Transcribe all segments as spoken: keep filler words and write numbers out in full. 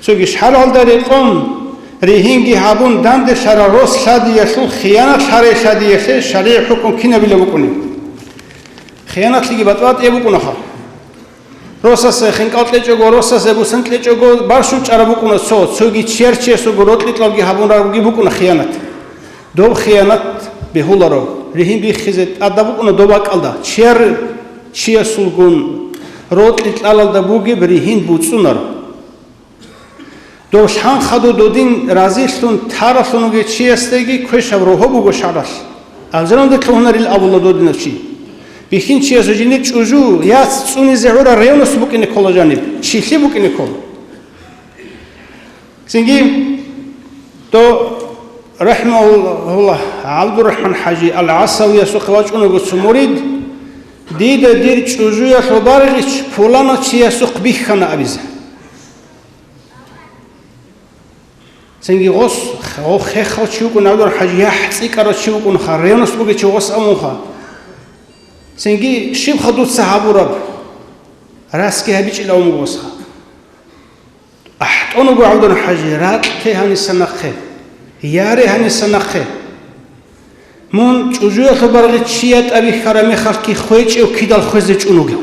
Цоги шаргӀалда рекъон, ригьинги гьабун данделъарал рос лъадиялъул хиянат лъарай лъадиялъе шаригӀ хӀукму кинабила букӀунеб? Хиянатлъиги батӀа-батӀияб букӀунаха. Росасе хинкӀал кьечӀого, росасе бусан кьечӀого, барщун чӀараб букӀуна цо, цоги чияр чиясулго рокьи-кьалги гьабун рагги букӀуна хиянат. Доб хиянат бегьуларо, ригьин биххизе тӀадаб букӀуна доб бакӀалда, чияр чиясулгун рокьи-кьалалда бугеб ригьин буцӀцӀунаро. Дов лъанхъадув додин разилъун таралъун вугев чиясдаги квешаб рогьо буго шаргӀалъ. Алжаналде лъугьунарил абула додинав чи. Бихьинчиясул жиндир чӀужу, яц цӀунизе гӀураб ревность букӀине ккола жаниб, чилъи букӀине ккола. Цинги, дов, рахӀмагьуллагь, ГӀабдурахӀман-хӀажи ал-ГӀасавиясухъе вачӀунаго цо мурид, дида дир чӀужуялъул баргъич пуланав чиясухъ бихьана абизе. Цинги гъос, гъо-, хехал чи вукӀун, ГӀабдурахӀман-хӀажи, яхӀ цӀикӀкӀарав чи вукӀунха, ревность бугев чи гъос абунха. Цинги, щибха дуца гьабураб? Расги гьабичӀила абун буго гъосха. АхӀтӀун вуго ГӀабдурахӀман-хӀажи, ракье гьаниса нахъе, яре гьаниса нахъе. Мун чӀужуялъул баргъи чияр тӀабихьараб мехалъги хвечӀев кидал хвезе чӀун вугев.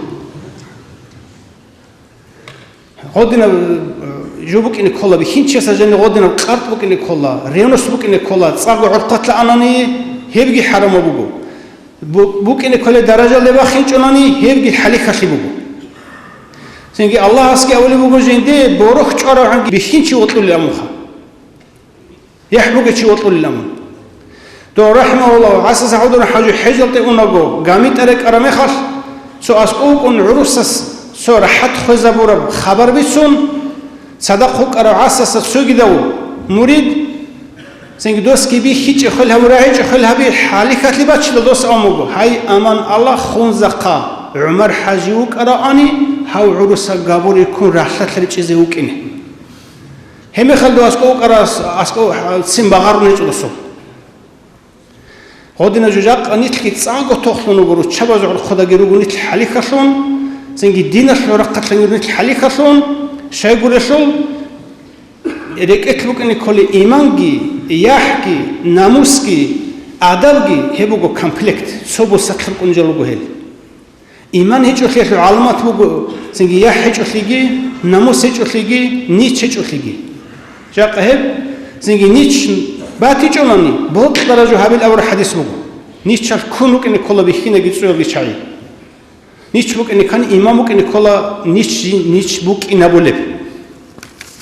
Гъодинаб, э, жо букӀине ккола, бихьинчиясда жаниб гъодинаб къаркъа букӀине ккола, ревность букӀине ккола, цӀакъго гӀурхъалъа анани, гьебги хӀарамаб буго. Бу-, букӀине кколеб даражалде бахинчӀунани, гьебги хӀалихьалъи буго. Цинги Аллагьасги абулеб буго жинде, борохь чӀварабгӀанги бихьинчи вокьулел абунха. ЯхӀ бугев чи вокьулел абун. Дов, рахӀмагьуллагь, ГӀасас ГӀабдурахӀман-хӀажи хӀежалде унаго, гамитӀа рекӀараб мехалъ, цо аскӀов вукӀун гӀурусас цо рахӀат хвезабураб хабар бицун, цадахъ вукӀарав ГӀасасда цогидав мурид, цинги досги бихьичӀеб хвел гьабун, рагӀичӀеб хвел гьаби, хӀалихьалъи бачила дос абун буго: «Гьай, аман Аллагь, хунзахъа, ГӀумар-хӀажи вукӀаравани, гьав гӀурусаг габур риккун рахӀлъалъ ричӀизе вукӀине». Гьеб мехалда аскӀов вукӀарас, аскӀов ццин багъарун гьечӀо досул. Гъодинаб жо жакъа нилъги цӀакъго тохлъун руго, руччабазул гӀурхъудаги руго нилъ хӀалихьалъун, цинги диналъул рахъалъан руго нилъ хӀалихьалъун, щайгурелъул, рекӀелъ букӀине кколеб иманги, яхӀги, намусги, адабги, гьеб буго комплект, цо бусалъ рукӀун жо руго гьел. Иман гьечӀолъиялъул гӀаламат буго, цинги яхӀ гьечӀолъиги, намус гьечӀолъиги, нич гьечӀолъиги. Жакъа гьеб, цинги нич батичӀонани, бокьараб жо гьабил абураб хӀадис буго. Ничалъ ккун рукӀине ккола бихьинаги цӀуялги чагӀи. Нич букӀине ккани, иман букӀине ккола нич, нич букӀинабулеб.